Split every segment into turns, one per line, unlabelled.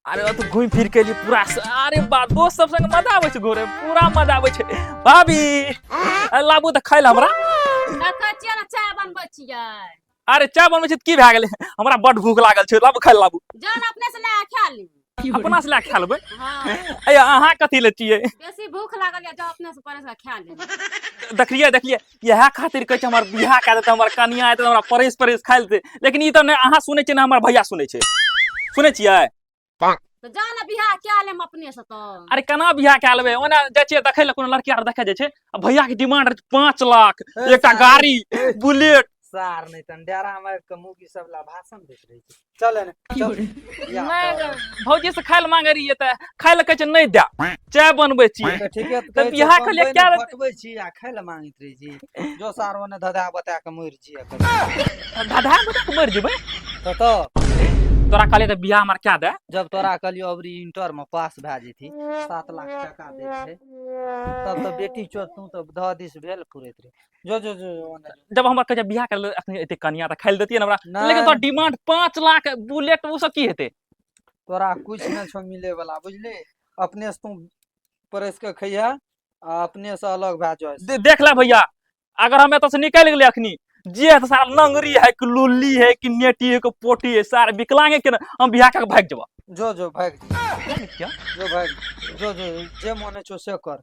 अरे ओतऽ घुमि फिर के एलियै पूरा अरे बा दोस्त सब संग मजा आबै छै घुरे पूरा मजा आबै छै। भाभी, अरे लाबू तऽ खाय लए हमरा।
देखै छियै ने, चाय बनबै छियै।
अरे चाय बनबै छै तऽ की भए गेलै? हमरा बड भूख लागल छै, लाबू खाय लए लाबू।
जहन अपने से लए खा ली।
अपना से लए खा लेबै?
हाँ।
अरे अहाँ कथी ले छियै?
बेसी भूख लागल या, जाउ अपने से परस के खा ली।
देखलियै देखलियै, इएह खातिर कहै छै हमर बियाह कए देतै, हमर कनिया एतै तऽ हमरा परसि परसि खाय लेतै। लेकिन ई तऽ नहि अहाँ सुनै छियै ने हमर भैया सुनै छै। सुनै छियै?
तऽ जा ने बियाह कए लेम अपने से तऽ।
अरे केना बियाह कए लेबै? ओना जाइ छियै देखै लए, कोनो लड़की आर देखै जाइ छै आ भैया के डिमांड रहै छै 5 लाख, एकटा गाड़ी बुलेट।
सार नहि तन डेरा मे आबि कऽ मुगी सब ला भाषण दैत रहै छै। चल एने चल बियाह
नहि
कर।
भौजी से खाय लए मांगे रहियै तऽ खाय लए कहै छै नहि दए, चाय बनबै छियै।
तऽ ठीके तऽ
तऽ
कहै छै,
बियाह के लिए
कमबै
क्या
नहि, फटबै छी आ खाय लए मांगैत रहै छी। जो सार ओने धधा बता के मरि जिय।
धधा बता के मरि जेबै?
तऽ
तोरा कहलियै तऽ बियाह हमर कए दे।
जब तोरा कहलियो अबरी इंटर में पास भए जेती, 7 लाख टका दै छै, तब तऽ बेटी चोद तू तऽ धऽ दिस भेल पुरैत रहे। जो जो जो जो ओने जो।
जब हमर कहै छै बियाह कर अखनी एते कनिया तऽ खाय लए देतियै ने हमरा?
नहि।
लेकिन तोरा डिमांड 5 लाख, बुलेट, ओ सब की हेतै?
तोरा कुछ नहि छौ मिले वाला, बुझली? अपने से तू परसि के खैहे आ अपने से अलग भए जाए।
देख ले भैया, अगर हम एतऽ से निकलि गेलै अखनी जे तऽ सारा नंगरी है कि लुल्ली है कि नेटी है कि पोटी है, सारा विकलांगे के ना हम बियाह कऽ के भागि जेबऽ।
जो जो, भागि
क्या?
जो, भागि जो जो, जे मन होइ छौ से कर।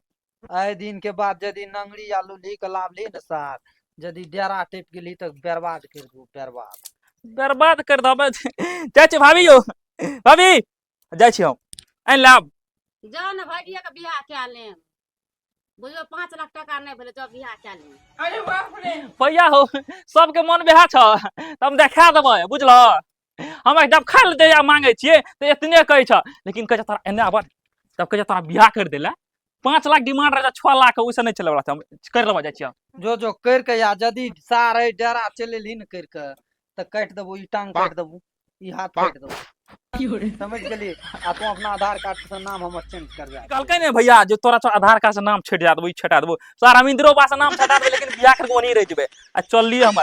आइ दिन के बाद यदि नंगरी या लुल्ही के लाभली ने सार, यदि डेरा टपि गेली तऽ बर्बाद करि देबौ, बर्बाद।
बर्बाद कर देबै। जाइ छी भाभी यौ, भाभी जाइ छी हम, आनि लाब।
जाउ ने भागिए के बियाह कए लेम। बुझियौ 5 लाख टका नहि भेलै, जाउ बियाह कए लेम।
भैया हो, सबके मन वएह छ तऽ हम देखा देबै, बुझल? हमरा जब खाय लए दैया मांगे छियै तऽ एतने कहै छ, लेकिन कहै छ तोरा एने आबर, तब कहै छ तोरा बियाह कर देला। 5 लाख डिमांड रहै छै, 6 लाख ओहिसँ नहि चलै वला छै। हम करि लेबऽ जाइ छियै।
जो जो, करि के या यदि सार एहि डेरा चलि एलही ने करि के तऽ काटि देबौ ई टांग, काटि देबौ ई हाथ, काटि देबौ, समझ गेली? आ तू अपना आधार कार्ड से नाम हमर चेंज करबा।
कहलकै ने भैया जे तोरा तो आधार कार्ड से नाम छटि जा देबो, ई छटा देबो, सारा हम इंदिरो से नाम छटा देबै, लेकिन बियाह करके ओनही रहि जेबै। आ चललियै हम।